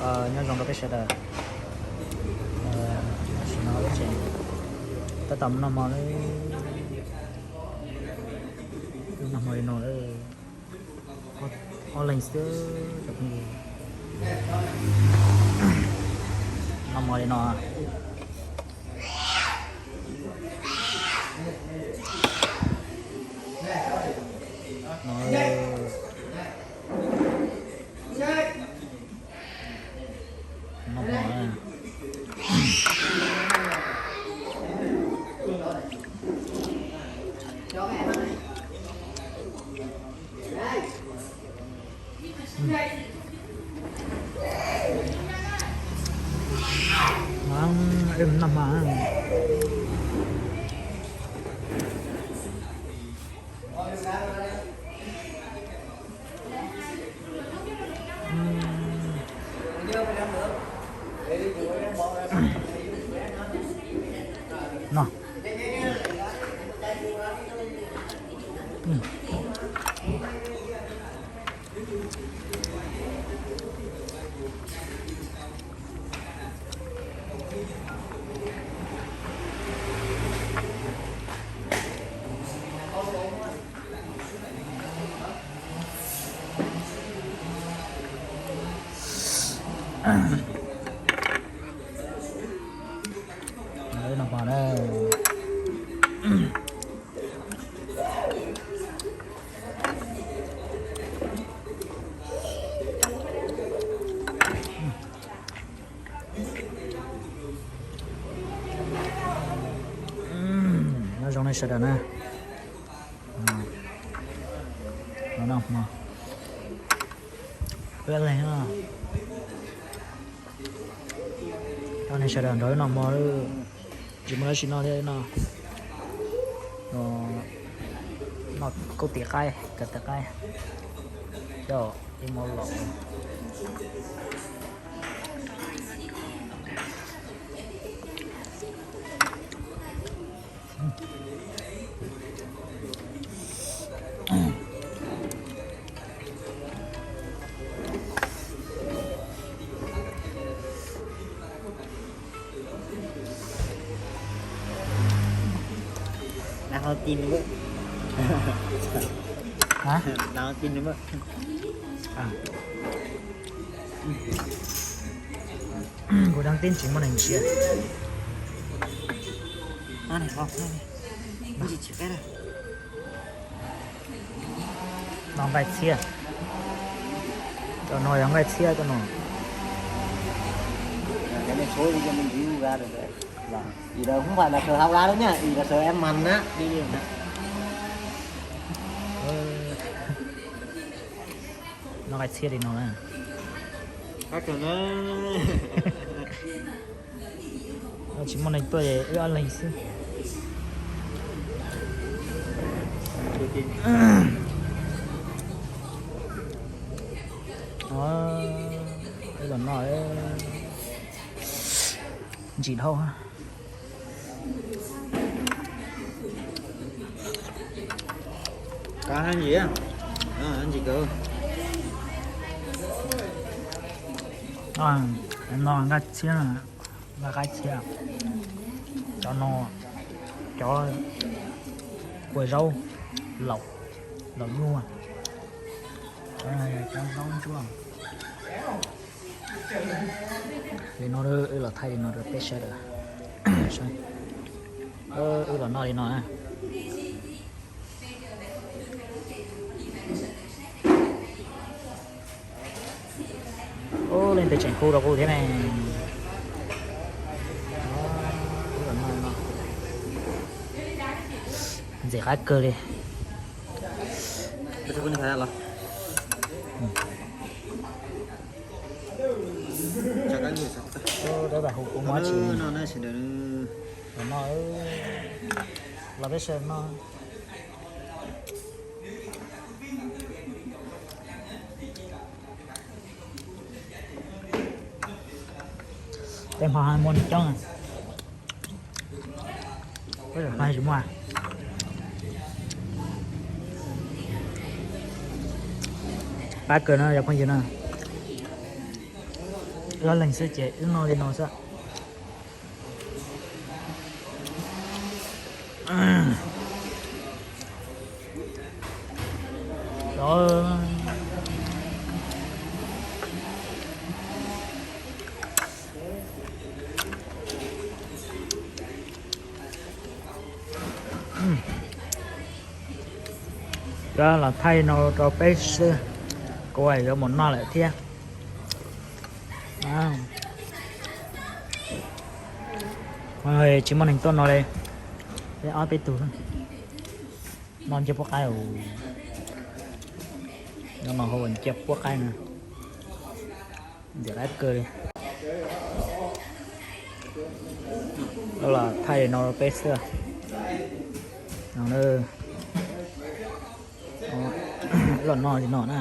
Nyob zoo rau peb sawv daws. Tam sim no wb tseem tab tom mus noj mov, noj mov li no, ob leeg xwb. Noj mov li no. Noj mov. No. Nyob zoo nej sawv daws na. Noj mov. Peb leeg no. Coj nej sawv daws nrog wb noj mov, tsis muaj dab tsi noj thiab no. Noj khaub tis qaib, khaub tis qaib, coj ib mov los. Đau tim nữa. Hả? Đau tim nữa. Kuv đăng tin tsis muaj neeg ntsia. No nqaij txhiab. Cov no yog nqaij txhiab cov no. No nqaij txhiab li no na. Tsis muaj neeg tuaj, wb ob leeg xwb. Wb los noj ntsim dhau. Ntsim kawg. No nqaij txhiab, nqaij qaib txhiab. Cov no, cov kua zaub laus, laus nyuaj. Cov no yog cov zaub ntsuab. Li no wb los thaij li no rau peb sawv daws saib. Wb los noj li no na. Ub, leej twg tseem hu rau kuv thiab ne. Ntxim qab kawg li. Hu kuv mov tsis no, los peb sawv no. Tej hmo muaj neeg coob. Pab kawg no yog phooj ywg no. Ib leeg xwb ces wb noj li no xwb. Cov los thaij no rau peb xwb, kuv yuav mus noj lawm thiab. Tsis muaj neeg tuaj no li, peb ob peb tug noj nciab puab qaib. Noj no hauv nciab puab qaib na, ntxim qab kawg li. Los thaij no peb xwb. Los noj li no na.